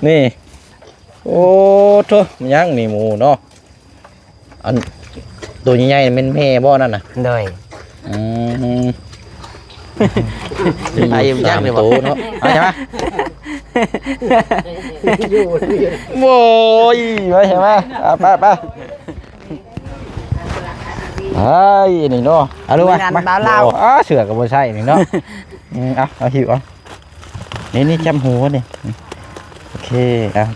ນີ້ ໂອ້ໂທ້ ມັນຍັງນີ້ໝູເນາະ. ອັນໂຕໃຫຍ່ໆ ແມ່ນແມ່ບໍ່ນັ້ນນະ? ໂດຍ ອືມ ໄປຢູ່ຈັກນີ້ບໍ່? ສາມໂຕເນາະ ເອົາໃຊ່ໄໝ? ໂອ້ຍ ໄປໃຊ່ໄໝ? ໄປ ໄປ ໄປ ໄປ ນີ້ເນາະ ເອົາດູວ່າ ມາ ມາລາວ ອ້າ ເສື້ອກໍບໍ່ໃສ່ນີ້ເນາະ. ອືມ ເອົາ ເອົາ ຫິ້ວເອົາ ນີ້ ນີ້ ຈັບຫູນີ້ ໂອເຄ ເອົາ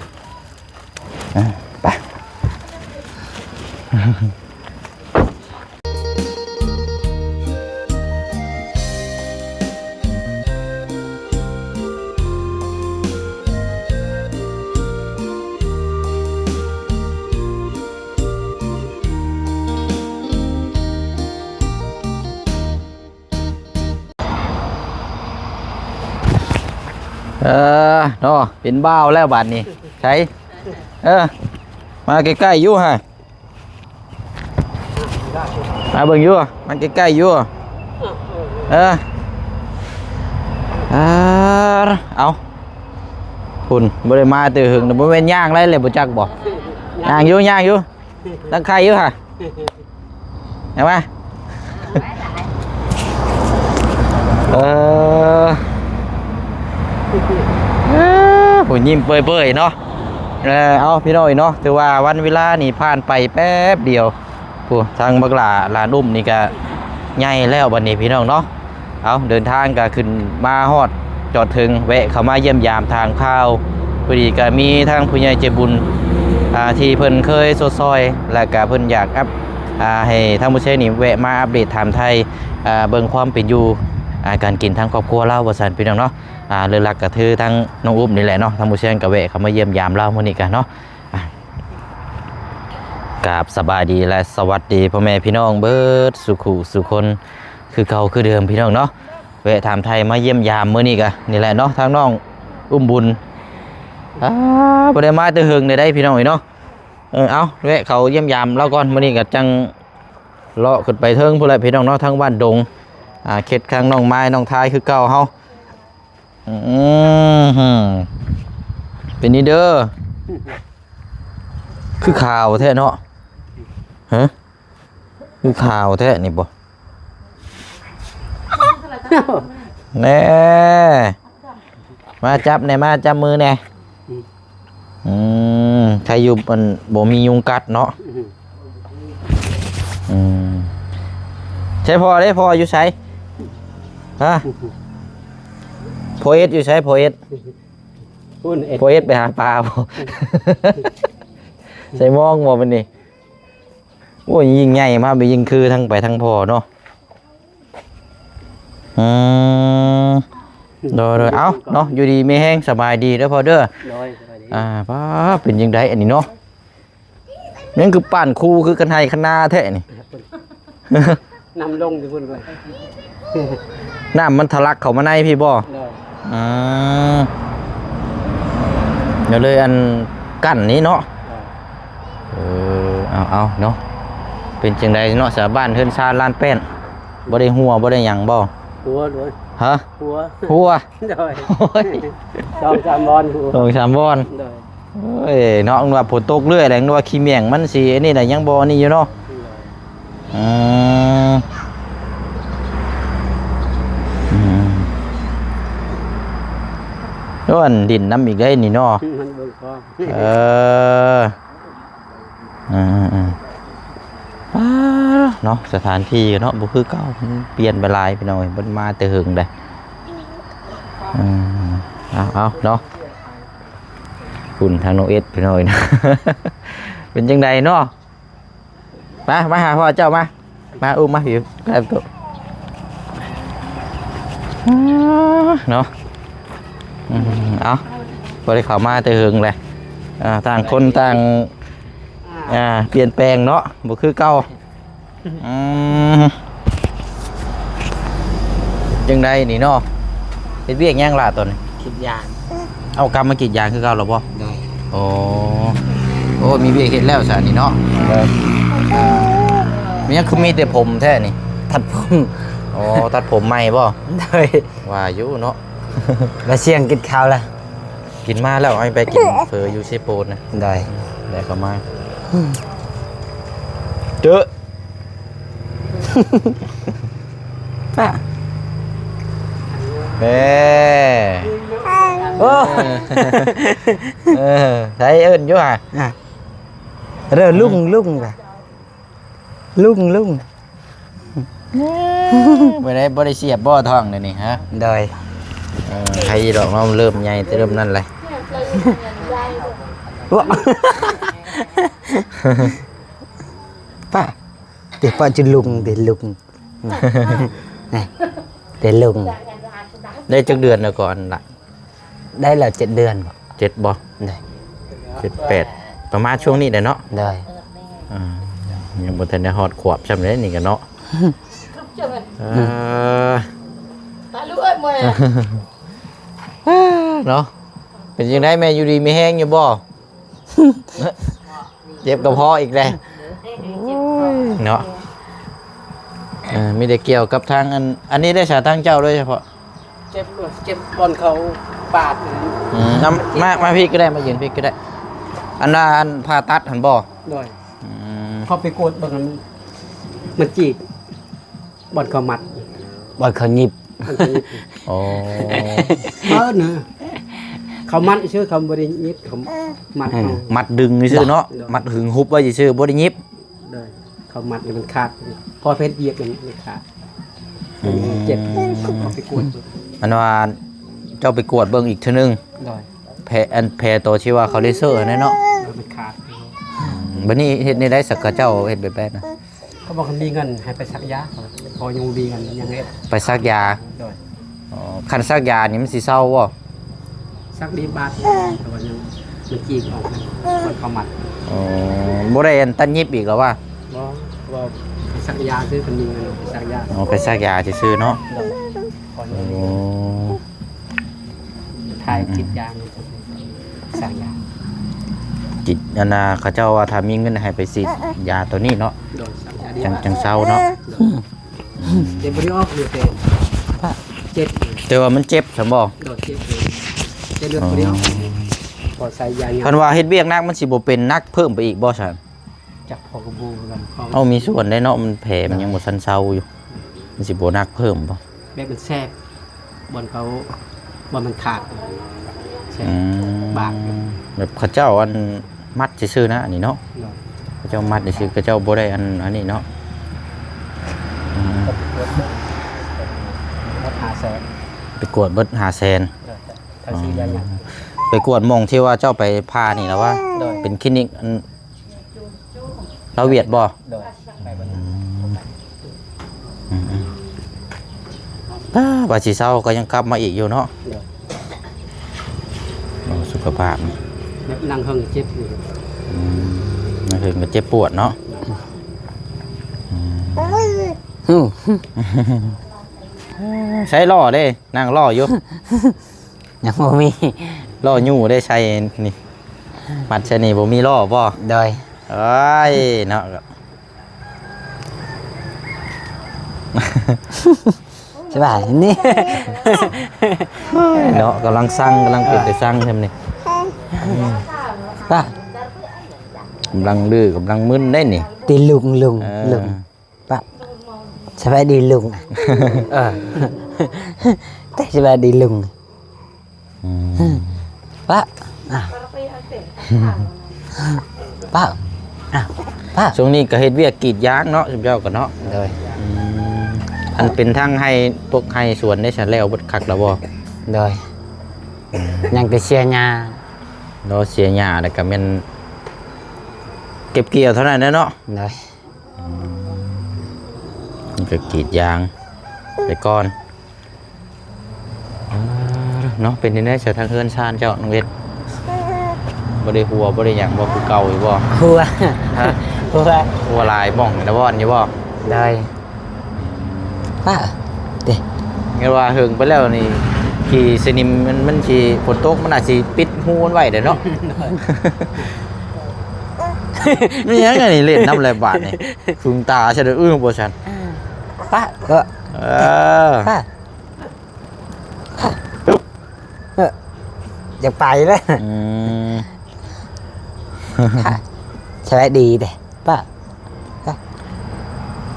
ອ່າ ໄປ. ເອີ ເນາະ ເປັນບ່າວແລ້ວບາດນີ້ ໃສ ເອີ ມາໃກ້ໆຢູ່ຫະ ມາເບິ່ງຢູ່ ມາໃກ້ໆຢູ່ ເອີ ອ່າ ເອົາ ພຸ້ນ ບໍ່ໄດ້ມາແຕ່ເຫິງ ບໍ່ແມ່ນຍ່າງໄດ້ເລີຍ ບໍ່ຈັກບໍ່? ຍ່າງຢູ່ ຍ່າງຢູ່ ຕັ້ງໄຂ່ຢູ່ຫະ. ເຫັນປະ ເອີ ເອີ ຜູ້ຍິ້ມເປີຍໆເນາະ. ເອີ ເອົາ ພີ່ນ້ອງເນາະ ຖືວ່າວັນເວລານີ້ຜ່ານໄປແປັບດຽວ. ຜູ້ ທາງບັກຫຼ້າຫຼານອຸ້ມນີ້ກະໃຫຍ່ແລ້ວບັດນີ້ ພີ່ນ້ອງເນາະ. ເອົາ ເດີນທາງກໍຂຶ້ນມາຮອດຈອດເຖິງ ແວະເຂົ້າມາຢ້ຽມຢາມຖາມຂ່າວ. ພໍດີກໍມີທາງຜູ້ໃຫຍ່ໃຈບຸນ ອ່າ ທີ່ເພິ່ນເຄີຍຊົດຊ່ອຍ ແລະກະເພິ່ນຢາກອັບ ອ່າ ໃຫ້ທາງໝູ່ແຊງນີ້ແວະມາອັບເດດຖາມໄຖ່ ອ່າ ເບິ່ງຄວາມເປັນຢູ່ ອ່າ ການກິນທາງຄອບຄົວລາວວ່າຊັ້ນ ພີ່ນ້ອງເນາະ. ອ່າ ເລີກຫຼັກກໍຄືທາງນ້ອງອຸ້ມນີ້ແຫຼະເນາະ ທາງໝູ່ແຊງກໍແວະເຂົ້າມາຢ້ຽມຢາມລາວມື້ນີ້ກະເນາະ. ອ່າ ກາບສະບາຍດີ ແລະ ສະຫວັດດີພໍ່ແມ່ພີ່ນ້ອງເບິດສູ່ຄູ່ສູ່ຄົນ ຄືເກົ່າຄືເດີມ ພີ່ນ້ອງເນາະ. ແວະຖາມໄຖ່ມາຢ້ຽມຢາມມື້ນີ້ກະນີ້ແຫຼະເນາະ ທາງນ້ອງອຸ້ມບຸນ. ອ່າ ບໍ່ໄດ້ມາແຕ່ເຫິງເດ້ ພີ່ນ້ອງເອີຍເນາະ. ເອີ ເອົາ ແວະເຂົ້າຢ້ຽມຢາມລາວກ່ອນ ມື້ນີ້ກະຈັ່ງເລາະຂຶ້ນໄປເທິງພຸ້ນແຫຼະ ພີ່ນ້ອງເນາະ ທາງບ້ານດົງ. ອ່າ ເຂດທາງນ້ອງມາຍ ນ້ອງທາຍຄືເກົ່າເຮົາ. ອືມ ເປັນນີ້ເດີ ຄືຂາວແທ້ເນາະ ຮະ? ຄືຂາວແທ້ນີ້ບໍ່? ແນ່ ມາຈັບແນ່ ມາຈັບມືແນ່. ອືມ ອືມ ໃຄຢູ່ມັນບໍ່ມີຍຸງກັດເນາະ. ອືມ ອືມ ໃສພໍ່ເດ້ ພໍ່ຢູ່ໃສ? ຮະ? ພໍ່ເອັດຢູ່ໃສ? ພໍ່ເອັດ ພຸ້ນ ເອັດ ພໍ່ເອັດໄປຫາປາບໍ? ໃສ່ມອງບໍບັດນີ້? ໂອ້ຍ ຍິ່ງໃຫຍ່ມາ ໄປຍິ່ງຄືທັງໄປທັງພໍ່ເນາະ. ອືມ ໂດຍໆ ເອົາເນາະ ຢູ່ດີມີແຮງ ສະບາຍດີເດີພໍ່ເດີ. ໂດຍ ສະບາຍດີ. ອ່າ ປ້າ ເປັນຈັ່ງໃດອັນນີ້ເນາະ? ຍັງຄືປານຄູ ຄືຄັນໄຮ່ຄັນນາແທ້ນີ້. ນ້ຳລົງຢູ່ພຸ້ນເວີຍ ນ້ຳມັນທະລັກເຂົ້າມາໃນພີ້ບໍ່? ໂດຍ ອືມ ກໍເລີຍອັນກັ້ນນີ້ເນາະ. ໂດຍ ເອີ ເອົາໆ ເນາະ ເປັນຈັ່ງໃດເນາະ ສາວບ້ານເຮືອນຊານລານແປ້ນ ບໍ່ໄດ້ຮົ່ວ ບໍ່ໄດ້ຫຍັງບໍ່? ຮົ່ວ ໂດຍ ຮະ? ຮົ່ວ ຮົ່ວ ໂດຍ ໂອ້ຍ ສອງສາມບ່ອນ ຮົ່ວ ສອງສາມບ່ອນ ໂດຍ. ໂອ້ຍ ເນາະ ວ່າຝົນຕົກເລື້ອຍແຫຼະ ວ່າຂີ້ແມງມັນຊິອັນນີ້ແຫຼະ ຍັງບໍ່ອັນນີ້ຢູ່ເນາະ. ອືມ ອືມ ໂອ້ ອັນດິນນຳອີກໄດ໋ນີ້ເນາະ. ມັນເບິ່ງຄອງ ເອີ ອືມໆໆ ປ້າ ເນາະ ສະຖານທີ່ເນາະ ບໍ່ຄືເກົ່າ ມັນປ່ຽນໄປຫຼາຍ ພີ່ນ້ອງເອີຍ ບໍ່ໄດ້ມາແຕ່ເຫິງໃດ໋. ອືມ ເອົາໆ ເນາະ ພຸ້ນທາງນ້ອງເອັດ ພີ່ນ້ອງເອີຍ ເປັນຈັ່ງໃດເນາະ? ມາ ມາຫາພໍ່ເຈົ້າ ມາ ມາ ອຸ້ມມາ ຢູ່ໃກ້ຕູ້ ເນາະ. ອືມ ເອົາ ບໍ່ໄດ້ເຂົ້າມາແຕ່ເຫິງແຫຼະ ອ່າ ຕ່າງຄົນຕ່າງ ອ່າ ປ່ຽນແປງເນາະ ບໍ່ຄືເກົ່າ. ອືມ ຈັ່ງໃດນີ້ເນາະ ເຮັດວຽກຫຍັງລະຕອນນີ້? ກຣີດຢາງ. ເອົາ ກັບມາກຣີດຢາງຄືເກົ່າແລ້ວບໍ່? ໂດຍ. ໂອ້ ໂອ້ ມີວຽກເຮັດແລ້ວຊະນີ້ເນາະ. ໂດຍ. ມີຫຍັງຄືມີແຕ່ຜົມແທ້ນີ້? ຕັດຜົມ. ອໍ ຕັດຜົມໃໝ່ບໍ່? ໂດຍ. ວ່າຢູ່ເນາະ ມາສ່ຽງກິນເຂົ້າລະ. ກິນມາແລ້ວ ເອົາໄປກິນເຝີຢູ່ເຊໂປນນະ. ໄດ້ ໄດ້ເຂົ້າມາ. ເຈີ ປ້າ ເອີ ໂອ້ ເອີ ໃສເອີ້ນຢູ່ຫະ? ອ່ະ ເດີ ລຸງ ລຸງ ລຸງ ລຸງ. ບໍ່ໄດ້ ບໍ່ໄດ້ສຽບບໍ່ທ້ອງດຽວນີ້ຮະ? ໂດຍ ເອີ ໃຄຢູ່ດອກເນາະ ເລີ່ມໃຫຍ່ແຕ່ເລີ່ມນັ້ນແຫຼະ. ປ້າ ເດ ປ້າຈະລຸງ ເດ ລຸງ ເດ ລຸງ. ໄດ້ຈັກເດືອນແລ້ວກ່ອນລະ? ໄດ້ແລ້ວເຈັດເດືອນບໍ່? ເຈັດບໍ່? ໄດ້ ເຈັດແປດ ປະມານຊ່ວງນີ້ແຫຼະເນາະ. ໂດຍ ອ່າ ຍັງບໍ່ທັນໄດ້ຮອດຂວບຊ້ຳເດ້ນີ້ກະເນາະ. ເອີ ຕາລູກເອີຍ ເນາະ. ເປັນຈັ່ງໃດແມ່ ຢູ່ດີມີແຮງຢູ່ບໍ່? ເຈັບກະເພາະອີກແລ້ວເນາະ. ເອີ ມີແຕ່ກ່ຽວກັບທາງອັນ ອັນນີ້ໄດ້ສາທາງເຈົ້າໂດຍສະເພາະ. ເຈັບ ເຈັບບ່ອນເຂົາປາດ. ອືມ ມາ ມາພີ້ກະໄດ້ ມາຢືນພີ້ກະໄດ້. ອັນວ່າອັນຜ່າຕັດຫັ້ນບໍ່? ໂດຍ ອືມ ເຂົາໄປກວດເບິ່ງ ມັນຈີກ ບ່ອນເຂົາມັດ ບ່ອນເຂົາຫຍິບ. ອໍ ເອີນະ ເຂົາມັດຊື່ ເຂົາບໍ່ໄດ້ຫຍິບ ເຂົາມັດ ເອີ ເອົາ ມັດດຶງຊື່ເນາະ. ໂດຍ ມັດຫຶງຫຸບໄວ້ຊື່ ບໍ່ໄດ້ຫຍິບ. ໂດຍ ເຂົາມັດໃຫ້ມັນຂາດ ພໍເຮັດວຽກມັນຂາດ. ອືມ ເຈັບ ເອົາໄປກວດ. ອັນວ່າເຈົ້າໄປກວດເບິ່ງອີກເທື່ອໜຶ່ງ. ໂດຍ ແຜ ອັນແຜໂຕທີ່ວ່າເຂົາເລເຊີຫັ້ນແຫຼະເນາະ. ເອີ ມັນຂາດ. ອືມ ບາດນີ້ເຮັດແນວໃດ ສັກ ເຂົາເຈົ້າເຮັດແບບໃດນະ? ເຂົາບອກວ່າມີເງິນໃຫ້ໄປສັກຢາ ເຂົາຍັງບໍ່ມີເງິນ ຍັງເຮັດ ໄປສັກຢາ. ໂດຍ ອໍ ຄັນສັກຢານີ້ມັນຊິເຊົາບໍ່? ສັກດີບາດ ແຕ່ວ່າຍັງ ມັນຈີກອອກ ມັນເຂົ້າມັດ. ອໍ ບໍ່ໄດ້ອັນຕັດຫຍິບອີກແລ້ວຫວາ? ບໍ່ ບໍ່ ໄປສັກຢາຊື່ ເພິ່ນມີເງິນໄປສັກຢາ. ອໍ ໄປສັກຢາຊື່ໆເນາະ. ໂດຍ ອໍ ຖ່າຍກິດຢາ ສັກຢາ ກິດ ອັນນ່າ ເຂົາເຈົ້າວ່າຖ້າມີເງິນໃຫ້ໄປສີດຢາໂຕນີ້ເນາະ. ໂດຍ ສັກຢາດີ ຈັ່ງ ຈັ່ງເຊົາເນາະ. ໂດຍ ອືມ ເຈັບບໍ່ໄດ້ອອກເລີຍ ແຕ່ເຈັບ ແຕ່ວ່າມັນເຈັບຊັ້ນບໍ່? ໂດຍ ເຈັບເລີຍ ແຕ່ເລືອດບໍ່ໄດ້ອອກ. ອໍ ພໍໃສ່ຢາຫຍັງ ຄັນວ່າເຮັດວຽກໜັກ ມັນຊິບໍ່ເປັນໜັກເພີ່ມໄປອີກບໍ່ຊັ້ນ? ຈັກ ເຮົາກະບໍ່ຮູ້ຄືກັນ. ເອົາ ມີສ່ວນໄດ້ເນາະ ມັນແຜມັນຍັງບໍ່ທັນເຊົາຢູ່ ມັນຊິບໍ່ໜັກເພີ່ມບໍ່? ແບບມັນແສບ ບ່ອນເຂົາ ບ່ອນມັນຂາດ ແສບ. ອືມ ບາດ ແບບເຂົາເຈົ້າອັນມັດຊື່ໆນະ ອັນນີ້ເນາະ. ໂດຍ ເຂົາເຈົ້າມັດຊື່ໆ ເຂົາເຈົ້າບໍ່ໄດ້ອັນ ອັນນີ້ເນາະ. ອືມ ໝົດຫ້າແສນ ໄປກວດເບິດຫ້າແສນ. ໂດຍ ຖ້າຊື້ຢາຫຍັງ ໄປກວດໝ່ອງທີ່ວ່າເຈົ້າໄປຜ່ານີ້ລະຫວາ? ໂດຍ ເປັນຄລີນິກອັນ ລາວຫວຽດບໍ່? ໂດຍ ໄປບໍ່ໄດ້. ອືມ ອືມ ອືມ ປ້າ ວ່າຊິເຊົາກະຍັງກັບມາອີກຢູ່ເນາະ. ໂດຍ ໂອ້ ສຸຂະພາບ ແບບນັ່ງເຫິງເຈັບຢູ່. ອືມ ນັ່ງເຫິງກະເຈັບປວດເນາະ. ອືມ ໃຊ້ລໍ້ເດ້ ນັ່ງລໍ້ຢູ່. ຍັງບໍ່ມີ ລໍ້ຍູ້ໄດ້ໃສ່ນີ້ ມັດໃສ່ນີ້ ບໍ່ມີລໍ້ບໍ່? ໂດຍ ເອີຍເນາະ ສະບາຍນີ້ເນາະ. ກຳລັງຊັງ ກຳລັງເປັນໄປຊັງແທ້ນີ້ ອືມ ປ້າ ກຳລັງດື້ ກຳລັງມຶນໄດ໋ນີ້ ຕິລຸງ ລຸງ ເອີ ລຸງ. ປ້າ ສະບາຍດີລຸງ. ເອີ ແຕ່ສະບາຍດີລຸງ. ອືມ ປ້າ ອ້າວ ປ້າ ອ້າວ ປ້າ ຊ່ວງນີ້ກະເຮັດວຽກກຣີດຢາງເນາະ ຊຸມເຈົ້າກະເນາະ. ໂດຍ ອືມ ອັນເປັນທັງໄຮ່ ພວກໄຮ່ສວນໄດ້ຊັ້ນ ແລ້ວເບິດຄັກລະບໍ່? ໂດຍ ອືມ ຍັງແຕ່ເສຍຫຍ້າ ລໍເສຍຫຍ້າ ແລ້ວກະແມ່ນເກັບກ່ຽວເທົ່ານັ້ນແຫຼະເນາະ. ໂດຍ ອືມ ມັນກະກຣີດຢາງໄປກ່ອນ. ເອີ ເນາະ ເປັນຈັ່ງໃດຊະທາງເຮືອນຊານເຈົ້ານ້ອງເວັດ? ບໍ່ໄດ້ຮົ່ວບໍ່ໄດ້ຫຍັງບໍ່ ຄືເກົ່າຢູ່ບໍ່? ຮົ່ວ ຮະ? ຮົ່ວ ຮົ່ວຫຼາຍໝ່ອງຫຼາຍບ່ອນຢູ່ບໍ່? ໂດຍ ປ້າ ເດ້ ແມ່ນວ່າເຫິງໄປແລ້ວນີ້ ຂີ້ສະໜິມມັນ ມັນຊິ ຝົນຕົກມັນອາດຊິປິດຮູມັນໄວ້ເດ້ເນາະ. ແມ່ນຫຍັງອັນນີ້ ຫຼິ້ນນຳແລ້ວບາດນີ້ ຄຶງຕາຊະເດີ້ ອື ບໍ່ຊັ້ນ ປ້າ ເອີ ປ້າ ເອີ ເອີ ຈະໄປແລ້ວ. ອືມ ສະບາຍດີເດ້ປ້າ.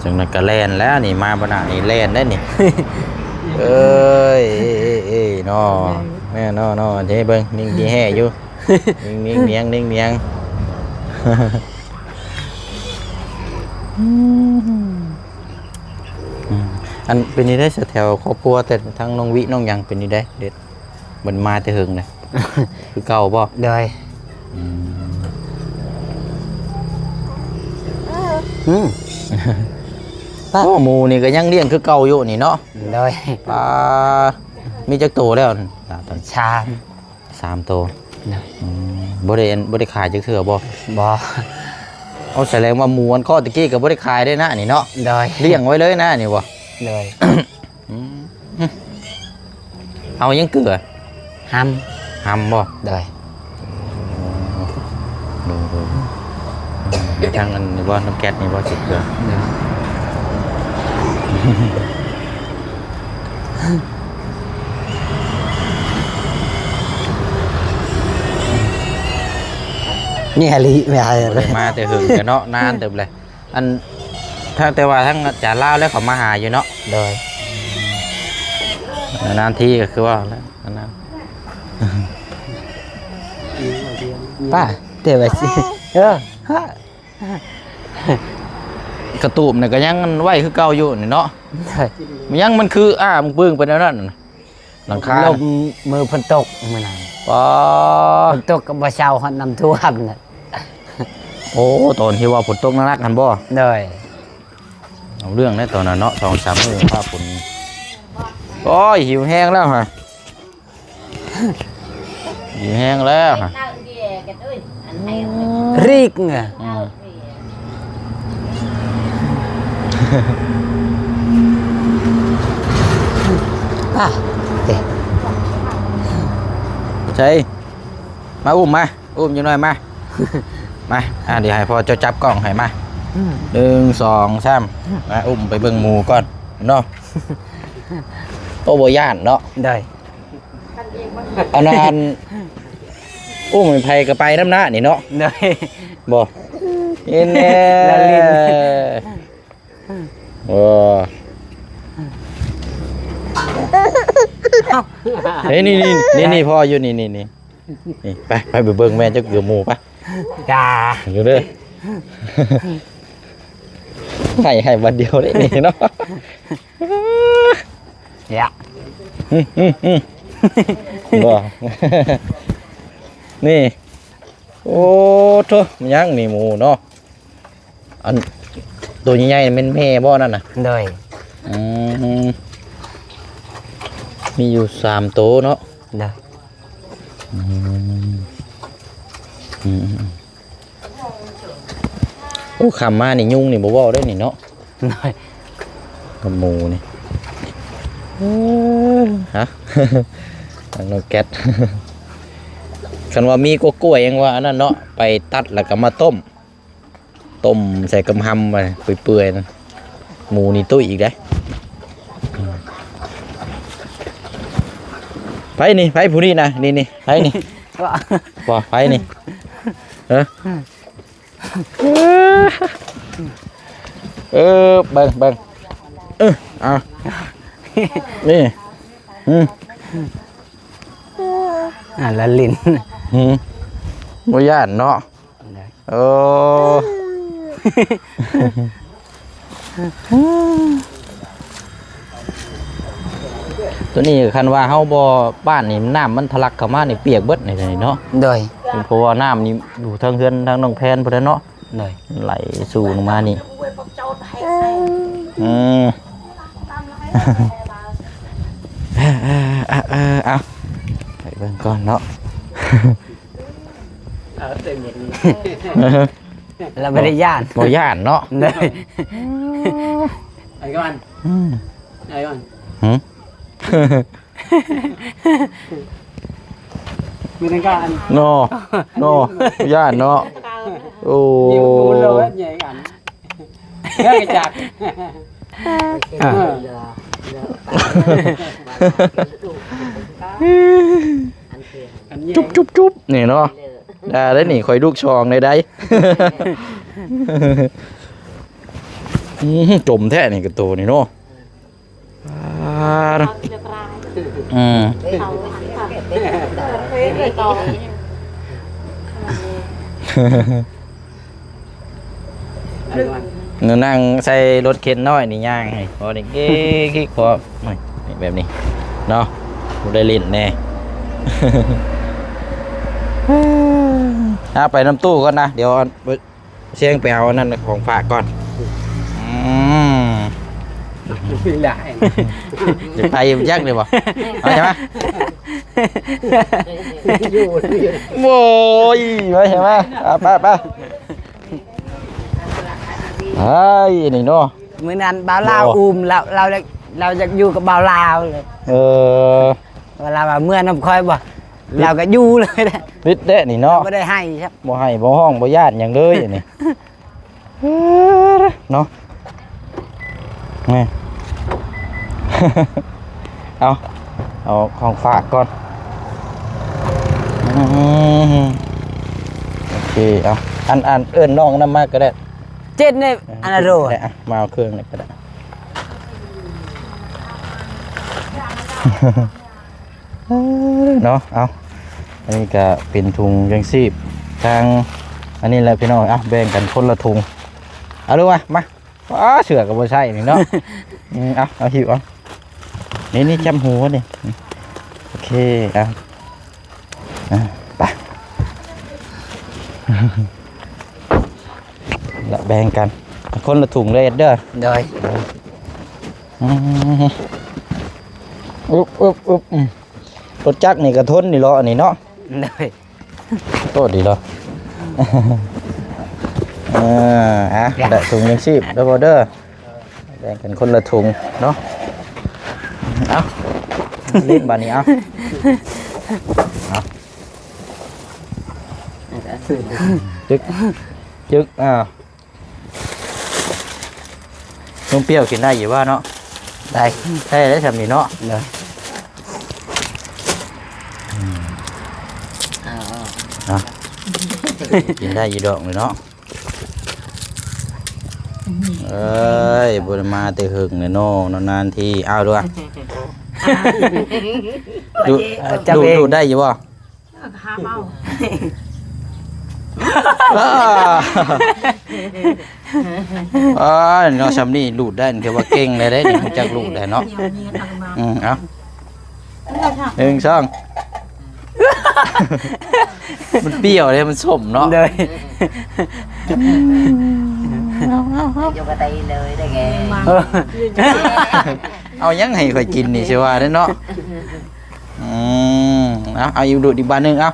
ຈັ່ງນັ້ນກໍແລ່ນແລ້ວນີ້ ມາບໍ່ໜ້ານີ້ແລ່ນໄດ້ນີ້. ເອີຍ ເອີຍ ເອີຍ ເອີຍ ເນາະ ແມ່ນເນາະ ເນາະ ເດ້ເບິ່ງ ນິ່ງດີແຮ່ຢູ່ ນິ່ງ ນິ່ງ ເໜຍງ ນິ່ງ ເໜຍງ. ອືມ ອັນເປັນຈັ່ງໃດສະ ແຖວຄອບຄົວ ແຕ່ທາງນ້ອງວິນ້ອງຫຍັງເປັນຈັ່ງໃດ ເດັດ ມັນມາແຕ່ເຫິງນະ ຄືເກົ່າບໍ່? ໂດຍ. ອືມ ອືມ ໂອ້ ໝູນີ້ກໍຍັງລ້ຽງຄືເກົ່າຢູ່ນີ້ເນາະ? ໂດຍ. ປາ ມີຈັກໂຕແລ້ວ? ສາມ ສາມໂຕ. ໂດຍ. ອືມ ບໍ່ໄດ້ ບໍ່ໄດ້ຂາຍຈັກເທື່ອບໍ່? ບໍ່. ເອົາ ສະແດງວ່າໝູອັນຄອກຕະກີ້ກໍບໍ່ໄດ້ຂາຍເດ້ນະນີ້ເນາະ? ໂດຍ. ລ້ຽງໄວ້ເລີຍນະນີ້ບໍ່? ໂດຍ. ອືມ ເອົາຫຍັງເກືອ? ຮຳ ຮຳບໍ່? ໂດຍ. ໂດຍ ໂດຍ ຢູ່ທາງອັນນີ້ບໍ່ ນ້ຳແກັດນີ້ບໍ່ ຊິເກືອ? ໂດຍ. ນີ້ອີຫຼີແມ່ ບໍ່ໄດ້ມາແຕ່ເຫິງແລ້ວເນາະ ນານເຕີບແລ້ວ. ອັນ ຖ້າແຕ່ວ່າທາງອາຈານລາວແລ້ວເຂົາມາຫາຢູ່ເນາະ? ໂດຍ. ນານໆທີກໍຄືວ່າແຫຼະ ນານໆ. ປ້າ ແຕ່ວ່າຊິ ເອີ ກະຕູບນີ້ກໍຍັງໄວ້ຄືເກົ່າຢູ່ນີ້ເນາະ? ໂດຍ. ມັນຍັງ ມັນຄືອ້າປຶ້ງໄປແນວນັ້ນນະ? ຫຼັງຄາລົມ ມື້ຝົນຕົກມື້ນັ້ນ. ປາ ຝົນຕົກກໍບໍ່ເຊົາ ຮອດນ້ຳຖ້ວມນະ. ໂອ້ ຕອນທີ່ວ່າຝົນຕົກໜັກໆຫັ້ນບໍ່? ໂດຍ. ເອົາເລື່ອງເດ້ຕອນນັ້ນເນາະ ສອງສາມມື້ຟ້າຝົນ. ໂອ້ຍ ຫິວແຮງແລ້ວຫະ ຫິວແຮງແລ້ວຫະ. ຣີກງະ ອືມ. ອ່ະ ເຕະ ໃສ່ ມາ ອຸ້ມມາ ອຸ້ມຈັກໜ້ອຍມາ ມາ. ອ່າ ດຽວໃຫ້ພໍ່ເຈົ້າຈັບກ້ອງໃຫ້ ມາ. ອືມ ໜຶ່ງ ສອງ ສາມ ອືມ ມາ ອຸ້ມໄປເບິ່ງໝູກ່ອນເນາະ. ໂອ້ ບໍ່ຢ້ານເນາະ? ໂດຍ. ອັນນັ້ນ ອຸ້ມໃຜກໍໄປນຳນະນີ້ເນາະ? ໂດຍ. ບໍ່ ເຫັນແນ່ ລະຫຼິ້ນ. ໂອ້ ເຮີ້ຍ ນີ້ໆໆໆ ພໍ່ຢູ່ນີ້ໆໆ ນີ້ ໄປ ໄປ ໄປເບິ່ງແມ່ຈັກຢູ່ໝູ່ ໄປ. ຢ່າ ຢູ່ເດີ ໃຫ້ ໃຫ້ບາດດຽວເດ້ນີ້ເນາະ. ຢ່າ ອືມໆໆ ບໍ່ ນີ້ ໂອ້ໂທ້ ມັນຍັງນີ້ໝູເນາະ. ອັນໂຕໃຫຍ່ໆ ແມ່ນແມ່ບໍ່ນັ້ນນະ? ໂດຍ. ອືມ ມີຢູ່ສາມໂຕເນາະ? ໂດຍ. ອືມ ອືມ ອືມ ໂອ້ ຄ່ຳມານີ້ຍຸງນີ້ບໍ່ເວົ້າໄດ້ນີ້ເນາະ? ໂດຍ. ກັບໝູນີ້ ເອີ ຮະ ທາງນ້ອງແກັດ ຄັນວ່າມີກະກ້ວຍຫຍັງວ່າອັນນັ້ນເນາະ ໄປຕັດແລ້ວກໍມາຕົ້ມ ຕົ້ມໃສ່ກຳຫຳໄວ້ເປື່ອຍໆ ນະ ໝູນີ້ຕຸ້ຍອີກເດ້. ໃຜນີ້ ໃຜຜູ້ນີ້ນະ ນີ້ໆ ໃຜນີ້ ວ່າ ວ່າໃຜນີ້ ເອີ ເອີ ເບິ່ງ ເບິ່ງ ເອີ ເອົາ ນີ້ ອືມ ອ່າ ລະຫຼິ້ນ ຫື ບໍ່ຢ້ານເນາະ? ເອີ ໂຕນີ້ຄັນວ່າເຮົາບໍ່ປ້ານນີ້ ນ້ຳມັນທະລັກເຂົ້າມານີ້ປຽກເບິດນີ້ເນາະ? ໂດຍ. ເພາະວ່ານ້ຳນີ້ຢູ່ທາງເຮືອນທາງນ້ອງແພນພຸ້ນແຫຼະເນາະ? ໂດຍ. ໄຫຼສູ່ລົງມານີ້ ອືມ ເອົາ ໄປເບິ່ງກ່ອນເນາະ. ເອີ ເຕັມໝົດ ແລ້ວບໍ່ໄດ້ຢ້ານ ບໍ່ຢ້ານເນາະ? ໂດຍ. ໄປກ່ອນ ອືມ ໄປກ່ອນ ຫື ມີແຕ່ການເນາະ ເນາະ ຢ້ານເນາະ. ໂອ້ ເລື່ອງຈັກ ເອີ ອັນເປັນ ຈຸບຈຸບຈຸບ ນີ້ເນາະ ໄດ້ແລ້ວນີ້ ຂ້ອຍລູກສອງໄດ້ໄດ໋. ອືມ ຈົມແທ້ນີ້ກະໂຕນີ້ເນາະ. ອາ ອືມ ໜູນັ່ງໃສ່ລົດເຂັນນ້ອຍນີ້ ຍ່າງໃຫ້ພໍໄດ້ເກະກິກພໍ ແບບນີ້ເນາະ ບໍ່ໄດ້ຫຼິ້ນແດ່. ອາ ໄປນຳຕູ້ກ່ອນນະ ດຽວ ຊຽງໄປເອົາອັນນັ້ນຂອງຝາກກ່ອນ. ອືມ ໄດ້ ຢາກໄປຢູ່ຈັກນີ້ບໍ່? ເອົາໃຊ່ໄໝ? ໂອ້ຍ ໄປໃຊ່ໄໝ? ໄປ ໄປ ໄປ. ເຮີ້ຍ ນີ້ເນາະ ມື້ນັ້ນບ່າວລາວອຸ້ມລາວ ລາວ ລາວຢາກຢູ່ກັບບ່າວລາວເລີຍ. ເອີ ເວລາວ່າເມືອນຳຂ້ອຍບໍ່? ລາວກໍຢູ່ເລີຍແຫຼະ ຜິດແທ້ນີ້ເນາະ ບໍ່ໄດ້ໄຫ້ ບໍ່ໄຫ້ ບໍ່ຮ້ອງ ບໍ່ຢ້ານຫຍັງເລີຍອັນນີ້ ເນາະ. ນີ້ ເອົາ ເອົາຂອງຝາກກ່ອນ. ອືມ ໂອເຄ ເອົາ ອັນ ອັນ ເອີ້ນນ້ອງນຳມາກໍໄດ້ ເຈັດນີ້ ເອີ ອັນລະໂລ ໄດ້ ມາເອົາເຄື່ອງນີ້ກໍໄດ້. ເອີ ເນາະ ເອົາ ອັນນີ້ກະເປັນຖົງຍັງຊີບ ທາງ ອັນນີ້ແຫຼະພີ່ນ້ອງ ເອົາ ແບ່ງກັນຄົນລະຖົງ ເອົາດູວ່າ ມາ ອ້າ ເສື້ອກະບໍ່ໃສ່ນີ້ເນາະ. ອືມ ເອົາ ເອົາ ຫິ້ວເອົາ ນີ້ ນີ້ ຈັບຫູນີ້ ໂອເຄ ເອົາ ອ່າ ໄປ ລະແບ່ງກັນ ຄົນລະຖົງເດີ ເອັດເດີ ໂດຍ. ອືມ ອຶບ ອຶບ ອຶບ ອືມ ລົດຈັກນີ້ກະທົນນີ້ເລາະ ອັນນີ້ເນາະ ໂດຍ ໂຕດີເນາະ. ເອີ ອ່ະ ໄດ້ຖົງຍັງຊີບເດີພໍ່ເດີ ແບ່ງກັນຄົນລະຖົງເນາະ. ເອົາ ຫຼິ້ນບາດນີ້ ເອົາ ເອົາ ຈຶກ ຈຶກ ເອົາ. ນົມປ່ຽວກິນໄດ້ຢູ່ບໍ່ເນາະ? ໄດ້ ແທ້ເດ້ຊ່ຳນີ້ເນາະ ເນາະ ເອົາ ເອົາ ເອົາ ກິນໄດ້ຢູ່ດອກນີ້ເນາະ. ເອີຍ ບໍ່ໄດ້ມາແຕ່ເຫິງແລ້ວເນາະ ນານໆທີ ເອົາດູ ດູ ດູດໄດ້ຢູ່ບໍ່? ເອີ ຫາເມົາ ອ້າຍ ເນາະ ຊ່ຳນີ້ລູດໄດ້ ຖືວ່າເກັ່ງແລ້ວເດ້ນີ້ ຮູ້ຈັກລູດໄດ້ເນາະ. ອືມ ເອົາ ໜຶ່ງ ສອງ ມັນປ່ຽວເດ້ ມັນສົ້ມເນາະ ເດີ ຢູ່ກະໄຕເລີຍໄດ້ແງ ເອົາຫຍັງໃຫ້ຂ້ອຍກິນນີ້ ຊິວ່າເດ້ເນາະ. ອືມ ເອົາ ເອົາອີກດູດອີກບາດໜຶ່ງ ເອົາ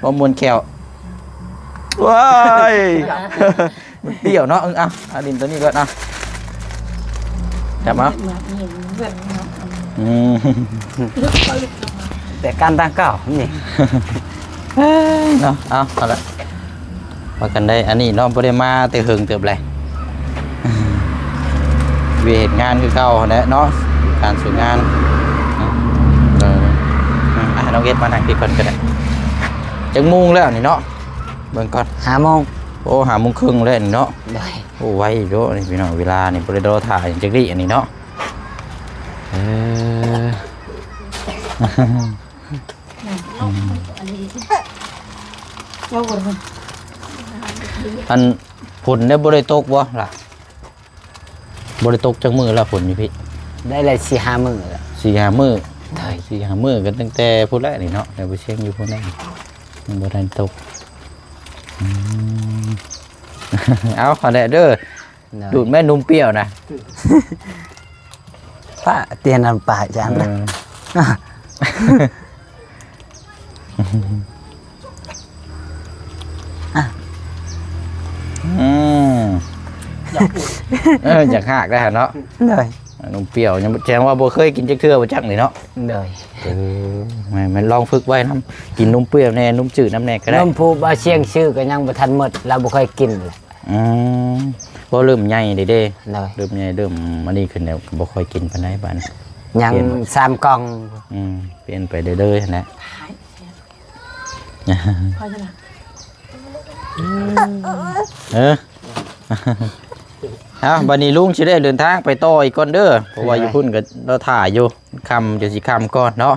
ບໍ່ມ່ວນແຂ້ວ ວ້າຍ ມັນປ່ຽວເນາະ. ເອີ ເອົາ ເອົາດິນໂຕນີ້ກ່ອນ ເອົາ ຈັບເອົາ ອືມ ແຕ່ການຕັ້ງເກົ່ານີ້ ເນາະ ເອົາ ເອົາລະ ວ່າກັນໄດ້ ອັນນີ້ເນາະ ບໍ່ໄດ້ມາແຕ່ເຫິງເຕີບແລ້ວ ວຽກເຮັດງານຄືເກົ່າຫັ້ນແຫຼະເນາະ ການສູ່ງານ. ເອີ ອ່ະ ນ້ອງເອັດມານັ່ງທີ່ເພິ່ນກໍໄດ້ ຈັກໂມງແລ້ວນີ້ເນາະ ເບິ່ງກ່ອນ ຫ້າໂມງ ໂອ້ ຫ້າໂມງເຄິ່ງແລ້ວນີ້ເນາະ ໂດຍ ໂອ້ ໄວໂດນີ້ພີ່ນ້ອງ ເວລານີ້ບໍ່ໄດ້ລໍຖ້າຫຍັງຈັກດີ້ອັນນີ້ເນາະ. ເອີ ອັນຝົນໄດ້ບໍ່ໄດ້ຕົກບໍ່ລະ? ບໍ່ໄດ້ຕົກຈັກມື້ລະ ຝົນຢູ່ພີ້ ໄດ້ຫຼາຍສີ່ຫ້າມື້ລະ ສີ່ຫ້າມື້ ໄດ້ສີ່ຫ້າມື້ ກໍຕັ້ງແຕ່ພຸ້ນແຫຼະນີ້ເນາະ ແຕ່ບໍ່ຊຽງຢູ່ພຸ້ນແຫຼະ ຍັງບໍ່ທັນຕົກ. ອືມ ເອົາ ຫັ້ນແຫຼະເດີ ໂດຍ ດູດແມ່ນົມປ່ຽວນະ ປະຕຽນນຳປະຈັງ ເອີ ອືມ ເອີ ຢາກຮາກໄດ້ຫັ້ນເນາະ ໂດຍ ນົມປ່ຽວ ຍັງ ແສດງວ່າບໍ່ເຄີຍກິນຈັກເທື່ອບໍ່ຈັກນີ້ເນາະ ໂດຍ ເອີ ແມ່ນ ແມ່ນລອງຝຶກໄວ້ນຳ ກິນນົມປ່ຽວແດ່ ນົມຈືດນຳແດ່ກໍໄດ້ ນົມຜູ້ບ່າວຊຽງຊື້ກໍຍັງບໍ່ທັນໝົດ ລາວບໍ່ຄ່ອຍກິນ. ອືມ ບໍ່ ເລີ່ມໃຫຍ່ເດ້ ໂດຍ ເລີ່ມໃຫຍ່ ເລີ່ມອັນນີ້ຂຶ້ນແລ້ວ ກໍບໍ່ຄ່ອຍກິນປານໃດບາດນີ້ ຍັງ ປ່ຽນ ສາມກ່ອງ ອືມ ປ່ຽນໄປເລື້ອຍໆຫັ້ນແຫຼະ. ຫາຍ ຫາຍ ເອີ ເອົ້າ ບັດນີ້ລຸງຊິໄດ້ເດີນທາງໄປຕໍ່ອີກກ່ອນເດີ ເພາະວ່າຢູ່ພຸ້ນກໍລໍຖ້າຢູ່ ຄ່ຳ ດຽວຊິຄ່ຳກ່ອນເນາະ.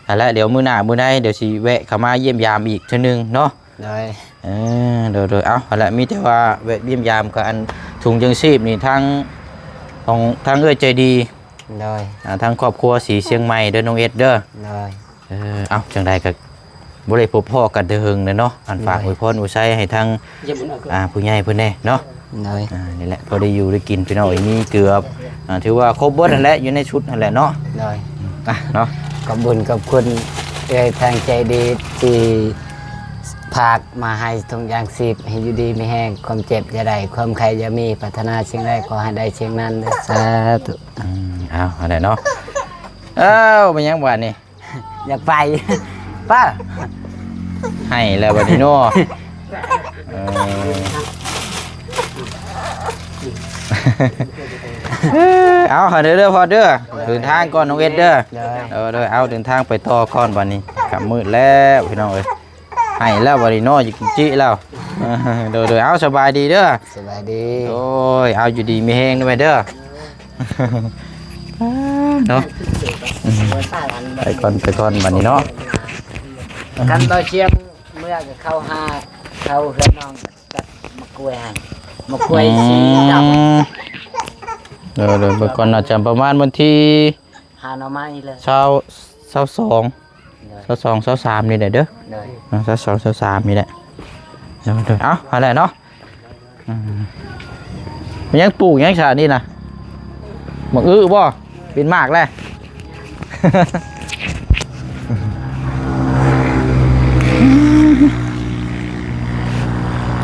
ຫັ້ນແຫຼະ ດຽວມື້ໜ້າມື້ໃດ ດຽວຊິແວະເຂົ້າມາຢ້ຽມຢາມອີກເທື່ອໜຶ່ງເນາະ. ໂດຍ ເອີ ໂດຍໆ ເອົ້າ ຫັ້ນແຫຼະ ມີແຕ່ວ່າແວະຢ້ຽມຢາມກັບອັນ ຖົງຍັງຊີບນີ້ ທາງ ຂອງທາງເອື້ອຍໃຈດີ ໂດຍ ອ່າ ທາງຄອບຄົວສີຊຽງໃໝ່ເດີ ນ້ອງເອັດເດີ. ໂດຍ ເອີ ເອົ້າ ຈັ່ງໃດກໍບໍ່ໄດ້ພົບພໍ້ກັນແຕ່ເຫິງແລ້ວເນາະ ອັນ ໂດຍ ຝາກອວຍພອນອວຍໄຊໃຫ້ທາງ ອ່າ ຜູ້ໃຫຍ່ເພິ່ນແດ່ເນາະ. ໂດຍ ອ່າ ນີ້ແຫຼະ ພໍໄດ້ຢູ່ໄດ້ກິນພີ່ນ້ອງເອີຍ ມີເກືອບ ອ່າ ຖືວ່າຄົບເບິດຫັ້ນແຫຼະ ຢູ່ໃນຊຸດຫັ້ນແຫຼະເນາະ. ໂດຍ ອ່ະ ເນາະ ຂອບບຸນຂອບຄຸນເອື້ອຍທາງໃຈດີທີ່ຝາກມາໃຫ້ຖົງຍັງຊີບ ໃຫ້ຢູ່ດີມີແຮງ ຄວາມເຈັບຢ່າໄດ້ ຄວາມໄຂ້ຢ່າມີ ປາດຖະໜາສິ່ງໃດຂໍໃຫ້ໄດ້ສິ່ງນັ້ນເດີ ສາທຸ. ອືມ ເອົາ ຫັ້ນແຫຼະເນາະ. ເອົ້າ ແມ່ນຫຍັງບາດນີ້? ຢາກໄປ ປ້າ ໃຫ້ແລ້ວບັດນີ້ເນາະ. ເອີ ເອົາ ເດີ ເດີ ພໍ່ເດີ ເດີນທາງກ່ອນ ນ້ອງເອັດເດີ. ໂດຍ ເອີ ໂດຍ ເອົາ ເດີນທາງໄປຕໍ່ກ່ອນບັດນີ້ ຄ່ຳມືດແລ້ວພີ່ນ້ອງເອີຍ. ໃຫ້ແລ້ວບັດນີ້ເນາະ ຢາກຈິແລ້ວ. ໂດຍໆ ເອົາ ສະບາຍດີເດີ. ສະບາຍດີ. ໂອ້ຍ ເອົາ ຢູ່ດີມີແຮງເດີແມ່ເດີ. ເນາະ ໄປກ່ອນ ໄປກ່ອນບັດນີ້ເນາະ. ຄັນບໍ່ຊຽງເມືອກໍເຂົ້າຫາ ເຂົ້າເຮືອນນ້ອງ ຕັດໝາກກ້ວຍໃຫ້ ໝາກກ້ວຍ ອືມ ສີດຳ. ໂດຍໆ ໄປກ່ອນ ໜ້າຈະປະມານວັນທີ ຫາໜໍ່ໄມ້ເລີຍ ຊາວ ຊາວສອງ ໂດຍ ຊາວສອງ ຊາວສາມນີ້ແຫຼະເດີ. ໂດຍ ເອີ ຊາວສອງ ຊາວສາມນີ້ແຫຼະ. ໂດຍໆ ເອົາ ຫັ້ນແຫຼະເນາະ. ອືມ ມັນຍັງປູກຫຍັງຊະນີ້ນະ ໝາກອຶບໍ່? ເປັນໝາກແລ້ວ.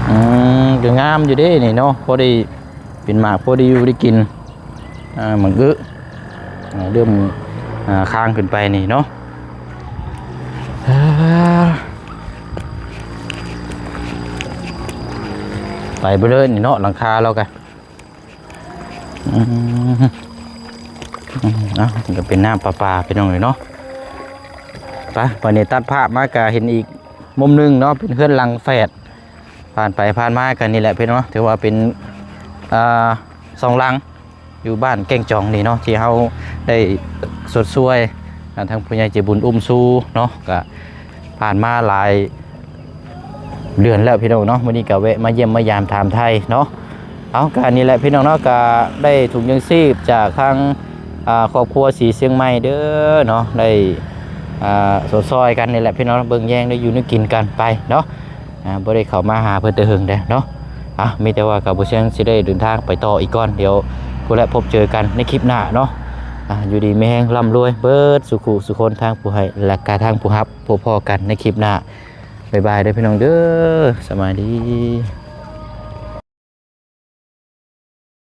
ອືມ ກໍງາມຢູ່ເດ້ນີ້ເນາະ ພໍໄດ້ເປັນໝາກ ພໍໄດ້ຢູ່ໄດ້ກິນ. ອ່າ ມັນກໍ ອ່າ ເລີ່ມ ອ່າ ຄ້າງຂຶ້ນໄປນີ້ເນາະ. ອ່າ ໄປເບິດເລີຍນີ້ເນາະ ຫຼັງຄາລາວກະ. ອືມ ອືມ ເອົ້າ ນີ້ກໍເປັນນ້ຳປະປາພີ່ນ້ອງເອີຍເນາະ. ໄປ ບັດນີ້ຕັດພາບມາກະເຫັນອີກມຸມໜຶ່ງເນາະ ເປັນເຮືອນຫຼັງແຝດ. ຜ່ານໄປຜ່ານມາກັນນີ້ແຫຼະພີ່ນ້ອງເນາະ ຖືວ່າເປັນ ອ່າ ສອງຫຼັງຢູ່ບ້ານແກ້ງຈອງນີ້ເນາະ ທີ່ເຮົາໄດ້ຊົດຊ່ວຍ ອ່າ ທາງຜູ້ໃຫຍ່ໃຈບຸນອຸ້ມຊູເນາະ ກະຜ່ານມາຫຼາຍເດືອນແລ້ວພີ່ນ້ອງເນາະ. ມື້ນີ້ກະແວະມາຢ້ຽມມາຢາມຖາມໄຖ່ເນາະ. ເອົາ ກະນີ້ແຫຼະພີ່ນ້ອງເນາະ ກະໄດ້ຖົງຍັງຊີບຈາກທາງ ອ່າ ຄອບຄົວສີຊຽງໃໝ່ເດີເນາະ ໄດ້ ອ່າ ຊົດຊ່ອຍກັນນີ້ແຫຼະພີ່ນ້ອງ ເບິ່ງແຍງໄດ້ຢູ່ນຳກິນກັນໄປເນາະ. ອ່າ ບໍ່ໄດ້ເຂົ້າມາຫາເພິ່ນແຕ່ເຫິງແລ້ວເນາະ. ອ່າ ມີແຕ່ວ່າກໍບໍ່ຊຽງຊິໄດ້ເດີນທາງໄປຕໍ່ອີກກ່ອນ ດຽວພຸ້ນແຫຼະ ພົບເຈີກັນໃນຄລິບໜ້າເນາະ. ອ່າ ຢູ່ດີມີແຮງ ລ່ຳລວຍເບິດສູ່ຄູ່ສູ່ຄົນ ທັງຜູ້ໃຫ້ ແລະກະທັງຜູ້ຮັບ. ພົບພໍ້ກັນໃນຄລິບໜ້າ. ບາຍບາຍເດີພີ່ນ້ອງເດີ ສະບາຍດີ.